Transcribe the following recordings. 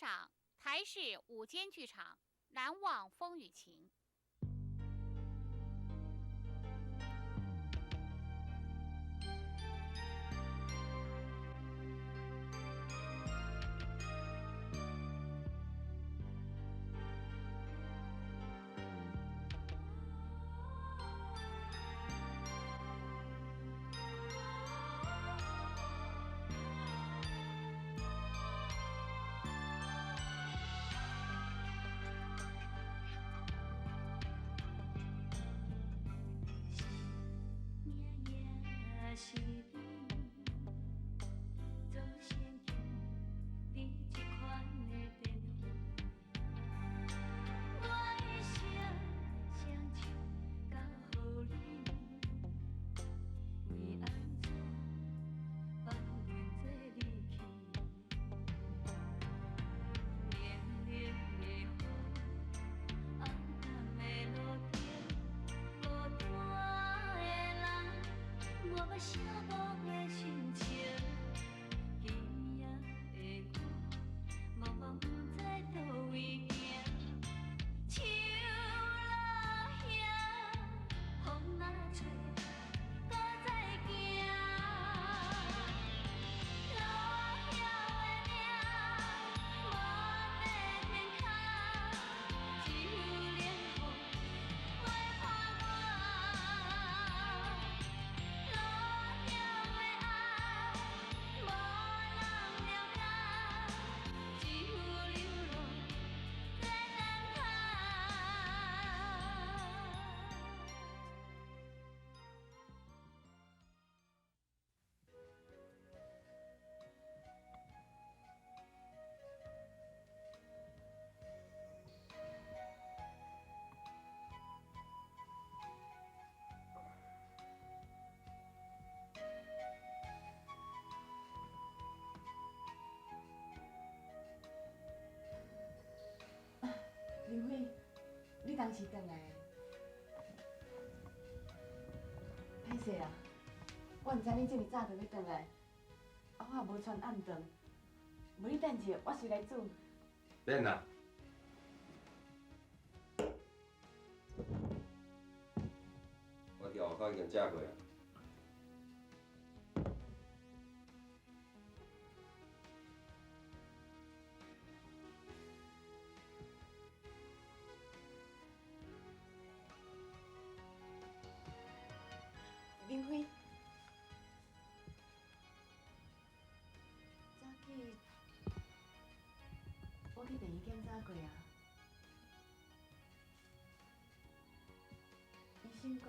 赏台视午间剧场《难忘风雨情》。是你总先经伫这款的变化，我的心双手交予你，为按怎放任这离去？冷冷的雨，暗淡的路灯，孤单的人。我欲消无的心情，今夜的我，茫茫不知佗位行。树落叶，风若吹，搁再行。落叶的命，无地天空，只有冷风陪伴我。落叶的爱，无人了解，只有流浪在等待。林辉，你当时转来，歹势啊！我毋知你这么早就欲转来，啊，我也无传暗顿，无你等者，我随来煮。免啦。我伫外口已经食过啊。明辉，早起我去病院检查过啊，医生讲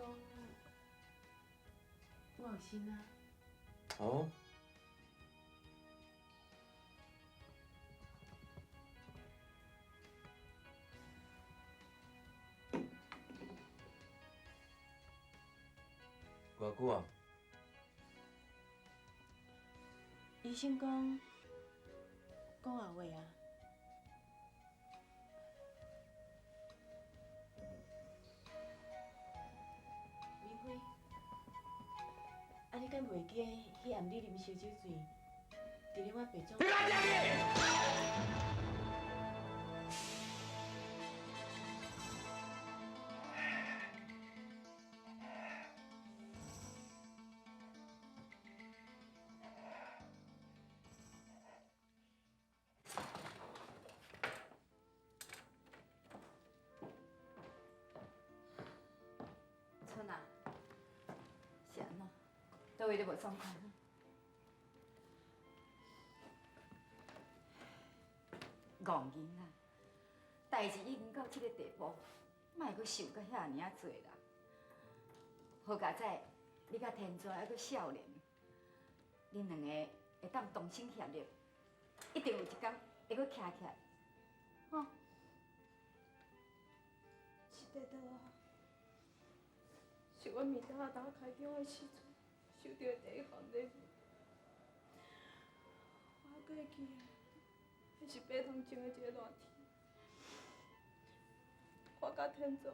我有心啊。哦。偌久啊？医生讲讲后月啊。明辉，啊你敢袂记彼暗你啉烧酒醉，伫咧我病床？你敢食去？春啊，是按怎？佗位你无爽快？戆囡仔，代志已经到这个地步，莫阁想甲遐尔仔济啦。好佳哉，你佮天柱犹阁少年，恁两个会当同心协力，一定有一天会阁徛起来，吼。是得的啊，是阮暝当仔开张的时阵，收到的第一份礼物。我还阁会记得，彼是白头前的一个热天，我佮天柱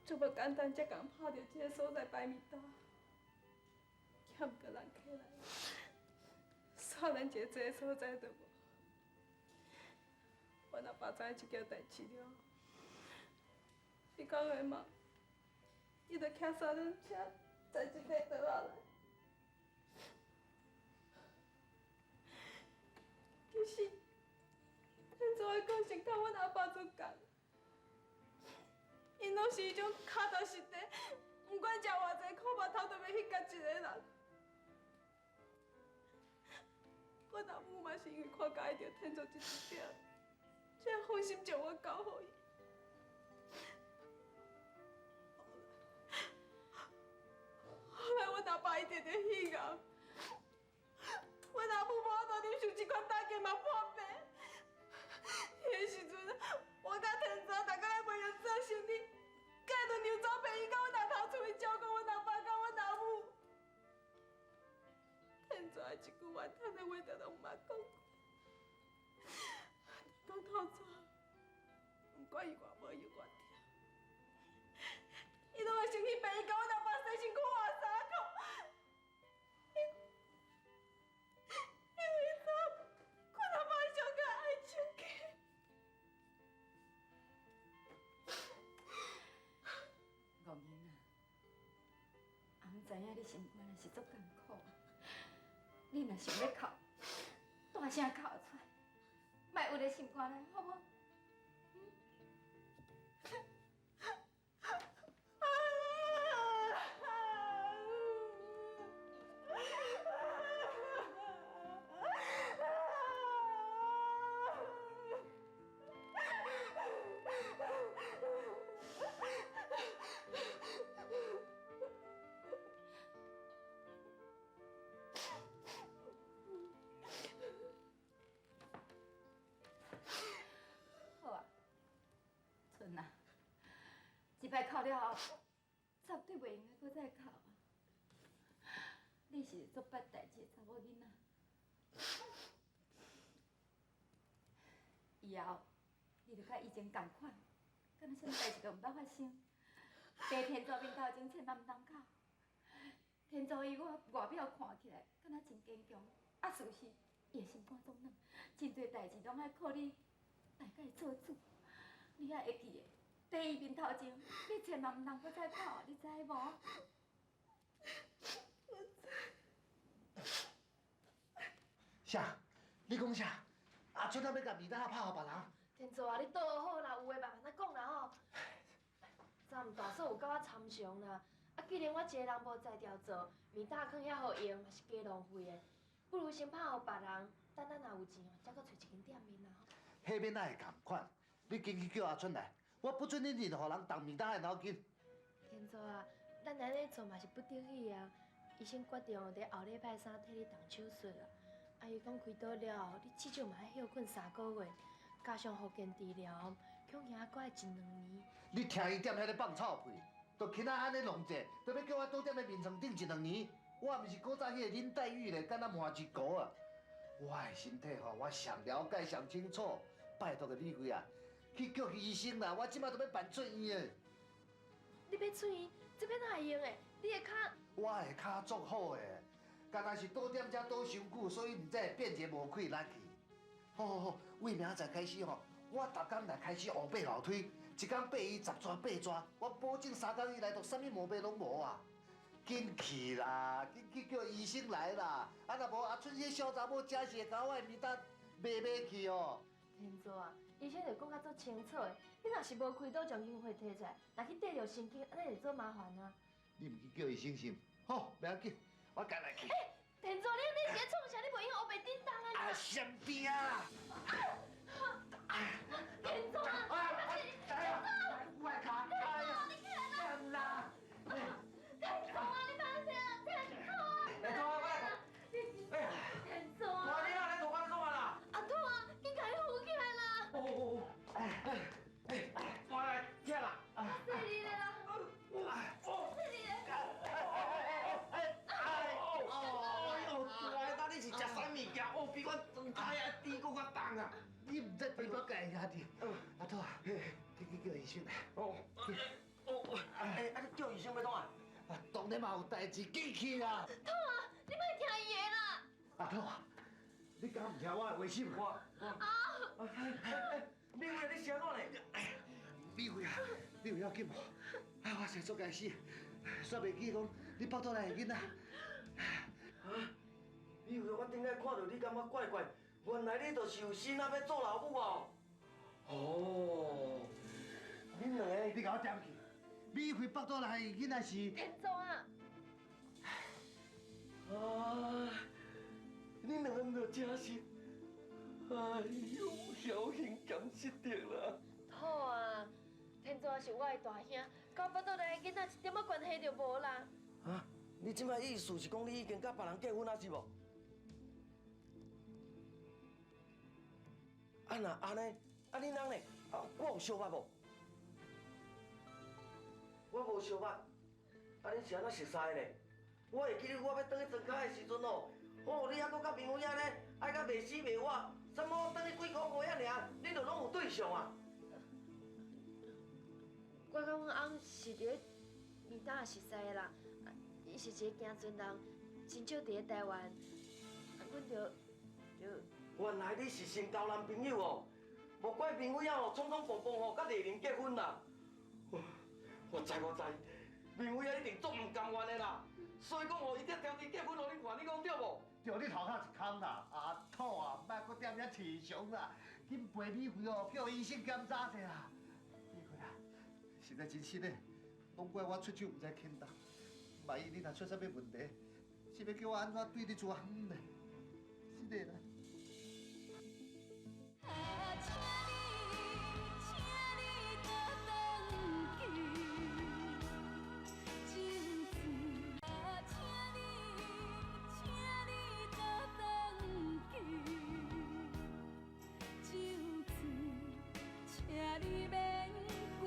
足无简单，才共拍著这个所在摆暝担，欠过人客来，煞连一个坐的所在都无，阮阿爸知影這件代志了后，伊讲的嘛，伊就骑三轮车载一块桌仔来。其实，天祖的个性佮阮阿爸足仝，𪜶攏是彼种跤头实地，毋管食偌济苦，目头都袂彼角一个人。阮阿母嘛是因为看佮意著天祖這一點，才放心將我交予伊。後來阮阿爸伊得著肺癌，阮阿母無法度忍受這款打擊嘛破病。彼个時陣，我佮天祖逐家來袂用做生意，佮輪流走病院，佮阮阿頭出去照顧阮阿爸佮阮阿母。天祖的一句怨嘆的話，就攏毋捌講過。講透早，毋管伊偌無閒偌疼，伊攏會先去病院共阮阿爸洗身軀換衫褲。因為怎，阮阿爸上較愛手機。戇囡仔，翁知影你心肝若是足艱苦，你若想欲哭，大聲哭出來，莫鬱佇心肝內，好無？好啊，春啊，這擺哭了後，絕對袂用得閣再哭啊！你是足捌代誌的查某囡仔，以後你著佮以前仝款，敢若啥物代誌都毋捌發生。佇天祖面頭前千萬毋通哭。天祖伊我外表看起來敢若真堅強，啊，事實伊的心肝足軟，真濟代誌攏愛靠你來共伊做主。你愛會記得，佇伊面頭前，你千萬毋通閣再哭，你知無？我知。啥？你講啥？阿春仔欲共面罩拍予別人？天祖啊，你倒好啦，有話慢慢仔講啦吼。昨昏大嫂有佮我參詳啦，啊，既然我一個人無才調做，面罩囥遐予用嘛是加浪費的，不如先拍予別人，等咱若有錢，才閣揣一間店面啦。彼面仔會仝款，你緊去叫阿春來，我不准恁任何人動面罩的腦筋。天祖啊，咱按呢做嘛是不得已啊。醫生決定佇後禮拜三替你動手術啦。啊，伊講開刀了後，你至少嘛愛歇睏3個月，加上復健治療，恐驚閣愛一兩年。你聽伊踮遐咧放臭屁，就囡仔按呢弄者，就欲叫我倒踮咧眠床頂一兩年？我毋是古早彼个林黛玉咧，敢若瞞一糊啊！我的身體吼，我上了解、上清楚。拜託個美惠啊，去叫醫生啦！我這擺都欲辦出院的。你欲出院，這欲哪會用的？你的跤……我的跤足好的，敢若是倒踮遮倒傷久，所以毋知會變一个無氣力去。好好好，為明仔載開始吼，我逐工來開始烏爬樓梯，一工爬伊10逝8逝，我保證3工以內都啥物毛病攏無啊！緊去啦，緊去叫醫生來啦！啊，若無阿春這小查某真是會共我的面罩賣賣去哦。天祖啊，醫生就講甲足清楚的，你若是無開刀將經血提出來，若去綴著神經，按呢會做麻煩啊。你毋去叫醫生是？好，袂要緊，我家來去。欸，天祖，你是咧創啥？你袂用烏白叮當啊！啊，神病啊！天祖啊！我的跤，哎呀，你起來啦！天祖啊，你歹勢啊，天祖啊！哎，我來，哎，天祖啊！你哪來塗我創啊啦？阿土啊，緊共伊扶起來啦！哦哦哦，哎哎，我來起來啦！細膩咧啦！哦，細膩咧！哎哎哦哦，大，你是食啥物件？哦，比我妝胎啊甜閣較重啊！你毋知比我較會壓的。阿土啊，你去叫醫生來。哦哦，哎，啊你叫醫生欲創啊？啊，當然嘛有代誌，緊去啦！土啊，你莫聽伊的啦！阿土啊，你敢毋聽我的話是？我啊！你有要紧无？啊，我实足该死，煞袂记讲你腹肚内的囡仔。啊！你以为我顶摆看到你感觉怪怪，原来你就是有心啊，欲做老母哦。哦，恁两个，你共我点去。美惠腹肚内的囡仔是天祖啊！啊！恁两个毋著真实。哎呦，侥幸兼失德啦！好啊，天祖是我的大兄，佮我腹肚内的囡仔一点仔关系就无啦。啊！你这摆意思是讲你已经佮别人结婚啊，是无？啊若按呢，啊你人呢？啊，我有相捌无？我无相捌。啊，恁是按怎熟似呢？我会记得我欲转去庄跤的时阵哦，哦，你犹阁佮明辉安呢，爱甲袂死袂活，什么转去几个月仔尔，恁就拢有对象啊？我佮阮翁是伫咧暝搭熟似的啦，伊是一个行船人，真少伫咧台湾，阮就。原来你是先交男朋友哦，无怪明辉仔哦，匆匆忙忙吼，佮丽玲结婚啦。我知我知，明辉仔一定足毋甘愿的啦，所以讲吼，伊才挑剔结婚予恁看，你讲对无？对，你头壳一空啦，啊土啊，莫阁踮遐饲伤啦，紧陪美惠哦，叫医生检查者啦。美惠啊，实在真实的，拢怪我出手毋知轻重，万一你若出啥物问题，是欲叫我按怎对你出远呢？是的啦。啊，请你，请你倒转去，情字。啊，请你，请你倒转去，酒醉，请你免挂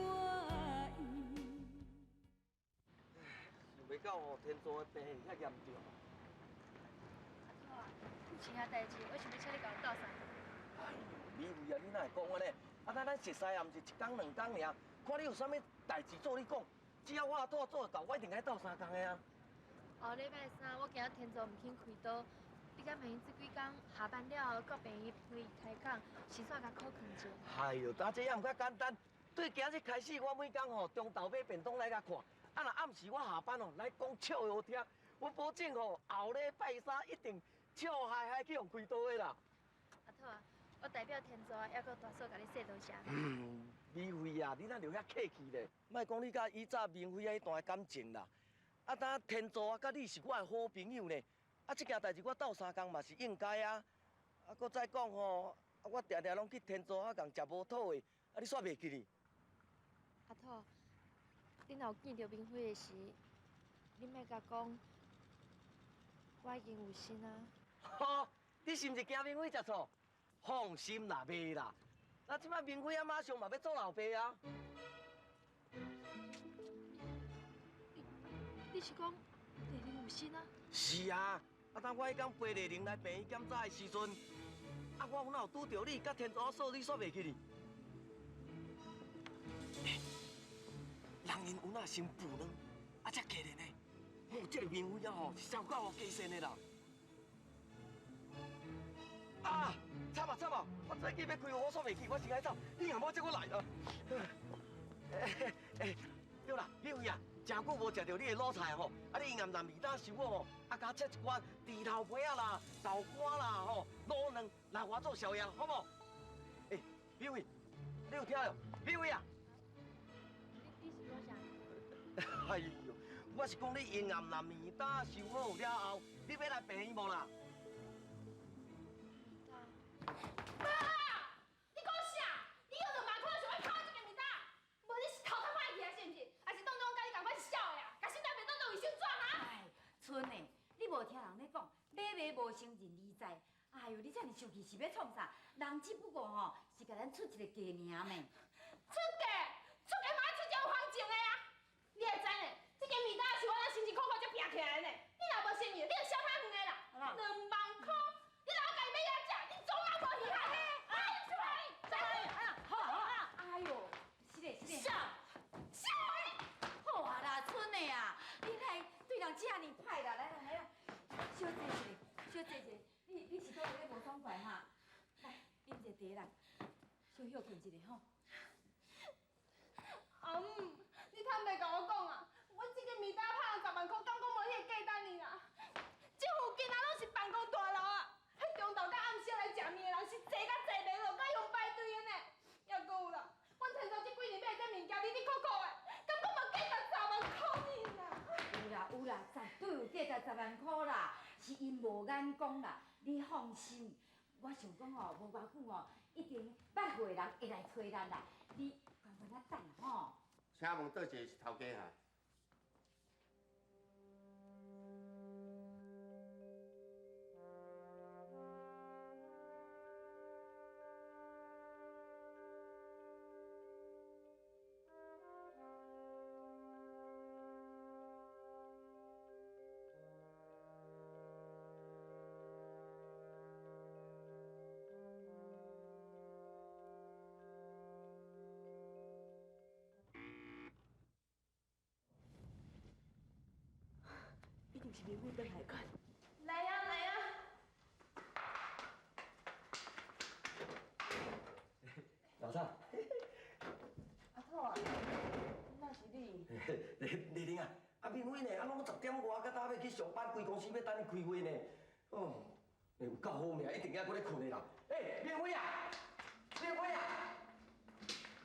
意。想袂到哦，天祖的病遐严重。阿祖啊，有啥代志，我想欲请你共我斗相共。哎呦，美惠啊，你哪会讲按呢？啊，咱熟似也毋是一工两工尔，看你有啥物代志做，你讲，只要我阿拄做会到，我一定共你斗相共的啊。后礼拜三我今仔天祖毋肯开刀，你敢袂用这几工下班了后到病院陪伊开讲，先煞共考劝者。哎呦，啊这也毋较简单。对今日开始，我每工吼中昼买便当来共看，啊若暗时我下班哦来讲笑话听，我保证吼后礼拜三一定笑嗨嗨去予开刀的啦。阿兔啊，我代表天祖，犹阁大嫂共你说多谢。美惠啊，你哪著遐客气咧？莫讲你佮以早明辉仔彼段的感情啦，啊，当天祖啊，佮你是我的好朋友呢。啊，这件代志我斗相共嘛是应该啊。啊，阁再讲吼，啊，我定定拢去天祖遐共食无妥的，啊，你煞袂记哩？阿兔，你若有见著明辉的时，你莫共讲，我已经有心啊。吼，你是毋是惊明辉食醋？放心啦，袂啦。那这摆明辉啊，马上嘛欲做老爸啊。你是讲丽玲有心啊？是啊，啊，当我彼工陪丽玲来病院检查的时阵，啊，我有哪有拄著你，佮天祖嫂，你煞袂记哩？欸，人𪜶有哪先补呢？啊，才嫁咧呢？哦，这个明辉啊吼，是真够加身的啦。啊！惨啊惨啊！我早起欲开会，我煞袂记，我先爱走。你若无接我来啊！欸，对啦，美惠啊，诚久无食著你的卤菜吼，啊，你暗暗暝当收好吼，啊，共切一寡猪头皮仔啦、豆干啦吼、卤卵来予我做宵夜，好无？欸，美惠，你有听著？美惠啊！你是讲啥？哎呦，我是讲你阴暗暗暝当收好了后，你欲来病院无啦？爸，你讲啥？你用2万块想欲跑这间面搭？无你是头壳歹去啊，是毋是？还是当作我佮你仝款是痟的啊？共心内面当作卫生纸哈？哎，春的，你无听人咧讲，买卖无成仁义在。哎呦，你遮尔生气是欲创啥？人只不过吼是共咱出一个价尔呢。出价，出价嘛爱出一个有行情的啊！你会知呢？这间面搭是我咱辛辛苦苦才拼起来的呢。你若无诚意，你就小歹远的啦。2万块，你若共伊买遐食，你总嘛无稀罕的。哎，出来，出来，好啊好啊！哎呦，是的是的。笑，笑你！好啊啦，春的啊，你来对人遮尔歹啦，来来来啦，小坐一下，小坐一下。你是佗位咧无爽快哈？来，啉一个茶啦，小休困一下吼。阿阿姆，你坦白共我讲啊，阮這个面搭拍人10萬箍，敢講無彼個價單呢啦？這附近啊，攏是辦公大樓啊，彼中晝佮暗時來食麵的人是濟甲濟袂落，佮用排隊的呢。抑閣有啦，阮天祖這幾年買的這物件，哩哩扣扣的，敢講嘛價值十萬箍呢啦？有啦有啦，絕對有價值十萬箍啦，是𪜶無眼光啦，你放心，我想講吼，無偌久吼，一定捌過的人會來揣咱啦，你慢慢仔等吼。請問佗一個是頭家哈？一定是明輝轉來管。來啊來啊！老三。阿土啊，哪是你？麗玲啊，啊明輝呢？啊攏10點外，到搭欲去上班，規公司欲等伊開會呢。哦，有夠好命，一定猶閣咧睏的啦。欸，明輝啊，明輝啊，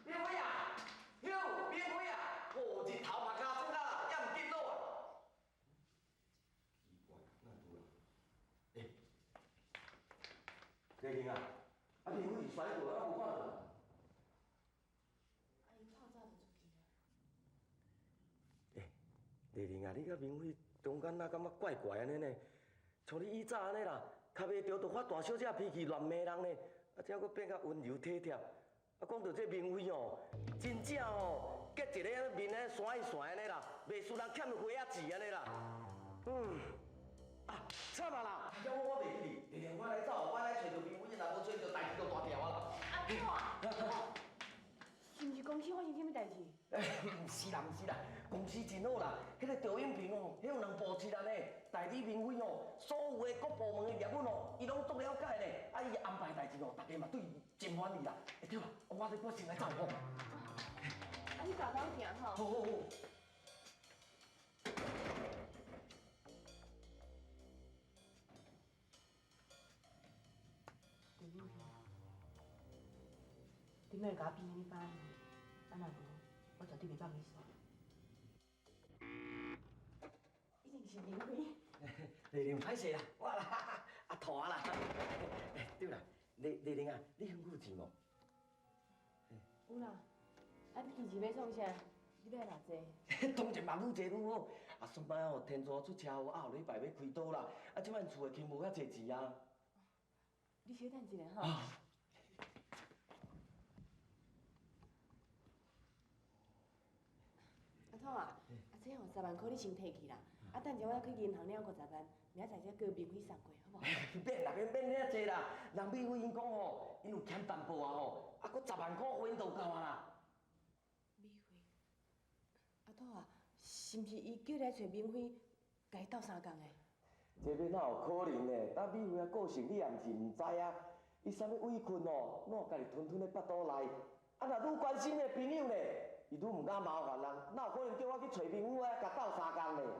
明輝啊，喲，明輝啊，哦，日頭嘛較出啦，猶毋緊落啊。奇怪，哪有人？欸，麗玲啊，啊明輝是摔倒啊，無看著。啊，伊透早就出去啊。欸，麗玲啊，你佮明輝中間哪感覺怪怪按呢呢？像你以早按呢啦，較袂著就發大小姐脾氣亂罵人呢，啊，這閣變較溫柔體貼。啊，講到這明輝哦，真正哦，結一个面咧旋一旋按呢啦，袂輸人欠花仔錢按呢啦。嗯，啊，慘啊啦！要我袂記哩，麗玲，我來走，我來揣著明輝，若無揣著，代誌就大條啊啦。阿土啊，是毋是公司發生啥物代誌？毋是啦，毋是啦，公司真好啦，彼個趙永平哦，彼有兩部七人呢，代理明輝哦，所有的各部門的業務哦，伊攏足了解呢。啊，伊安排代誌哦，大家嘛對伊真滿意啦。欸，對啦，我先來走吼。啊，你豆豆行吼。好好好。陳永平，你莫共我變啥物把戲，啊若無，我絕對袂放你煞。一定是明輝。麗玲歹勢啦，我啦，阿土啦。對啦，麗麗玲啊，你身軀有錢無？有啦，啊你其實欲創啥？你欲來偌濟？當然嘛，愈濟愈好。啊，上擺哦，天祖出車禍，啊後禮拜欲開刀啦。啊，這擺厝的錢無遐濟錢啊。你小等一下吼。阿土啊，啊這吼10萬箍你先提去啦。啊，等下我去銀行領50萬，明仔載才叫明輝送過，好無？免啦，免免遐濟啦。人美輝𪜶講吼，𪜶有欠淡薄啊吼，啊，閣10萬箍予𪜶就夠啊啦。美輝，阿土啊，是毋是伊叫你來揣明輝，共伊鬥相共的？這欲哪有可能呢？啊，美輝的個性你也毋是毋知啊。伊啥物委屈哦，攏家己吞吞咧腹肚內。啊，若愈關心的朋友呢，伊愈毋敢麻煩人，哪有可能叫我去揣明輝啊，共鬥相共呢？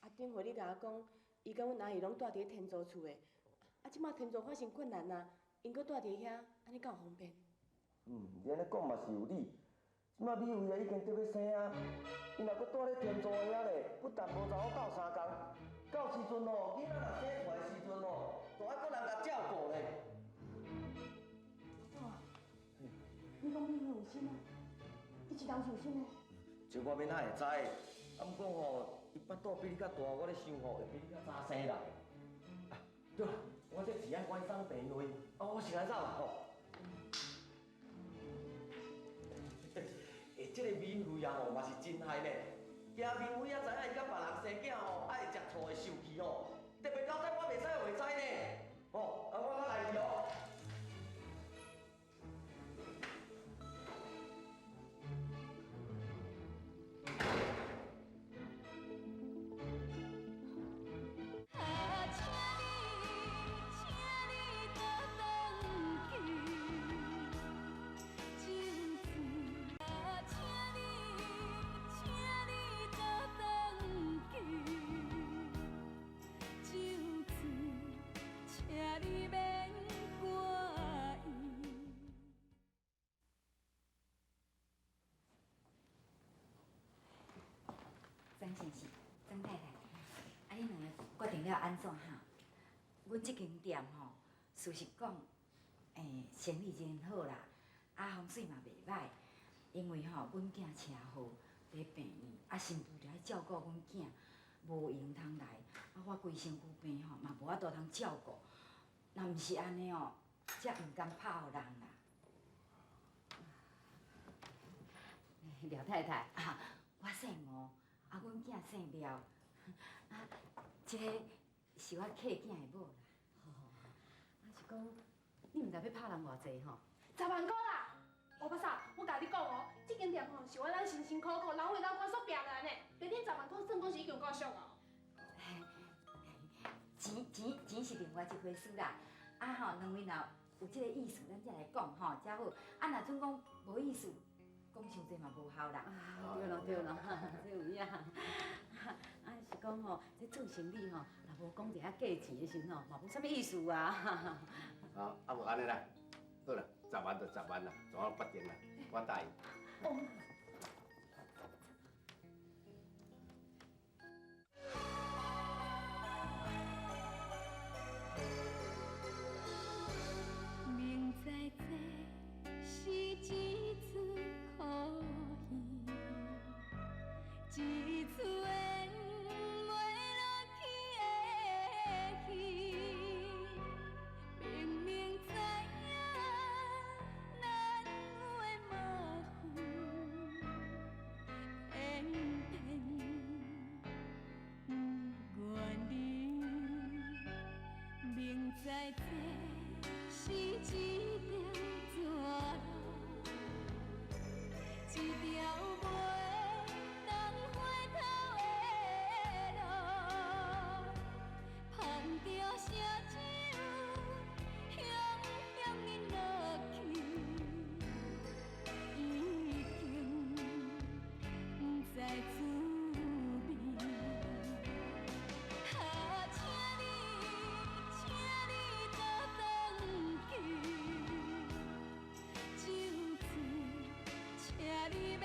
啊，頂回你共我講，伊佮阮阿姨攏住佇咧天祖厝的，啊，這馬天祖發生困難啊，𪜶閣住佇遐，按呢敢有方便？嗯，你按呢講嘛是有理。這馬美惠啊已經得欲生啊，𪜶若閣住咧天祖遐咧，不但無查某鬥相共，到時陣哦，囡仔若生出來時陣哦，就愛閣人共照顧咧。阿祖，你講美惠有心啊？伊一人是有心的。這我欲哪會知？啊，毋過吼，伊腹肚比你較大，我咧想吼，會比你較早生啦。啊，對啦，我這錢愛趕緊送病院，啊，我先來走啦吼。欸，這個美惠啊吼，嘛是真害呢。驚明輝啊知影伊佮別人生囝吼，愛食醋會受氣吼。特別交代我袂使予伊知呢。吼，啊，我來去哦。啊，請你，請你倒轉去，酒醉。啊，請你。按怎哈？阮這間店吼，事實講，生意真好啦，啊風水嘛袂䆀，因為吼，阮囝車禍佇病院，啊新婦就愛照顧阮囝，無閒通來，啊我規身軀病吼，嘛無法度通照顧。若毋是按呢哦，才毋甘拍予人啦。廖太太，啊，我姓吳，啊，阮囝姓廖，啊，這個是我契囝的某啦。啊是講，你毋知欲拍人偌濟吼？ 10萬箍啦！吳伯嫂，我共你講哦，這間店吼是我咱辛辛苦苦老血老汗所拚來的，連恁10萬箍算講是已經夠俗哦。錢是另外一回事啦。啊吼，兩位若有這個意思，咱才來講吼，才好。啊，若準講無意思，講傷濟嘛無效啦。對咯對咯，這有影。啊是講吼，這做生意吼，若無講一下價錢的時陣吼，嘛無啥物意思啊。啊，啊無按呢啦，好啦，十萬就十萬啦，怎啊決定啦，我答應。明知這是一出苦戲，一出演袂落去的戲。明明知影咱有的麻煩，偏偏不愿离。明知這是一條绝路，一條袂當回頭的路。捧著燒酒，雄雄饮落去，已經不知滋味。啊，請你，請你倒轉去，酒醉，請你欲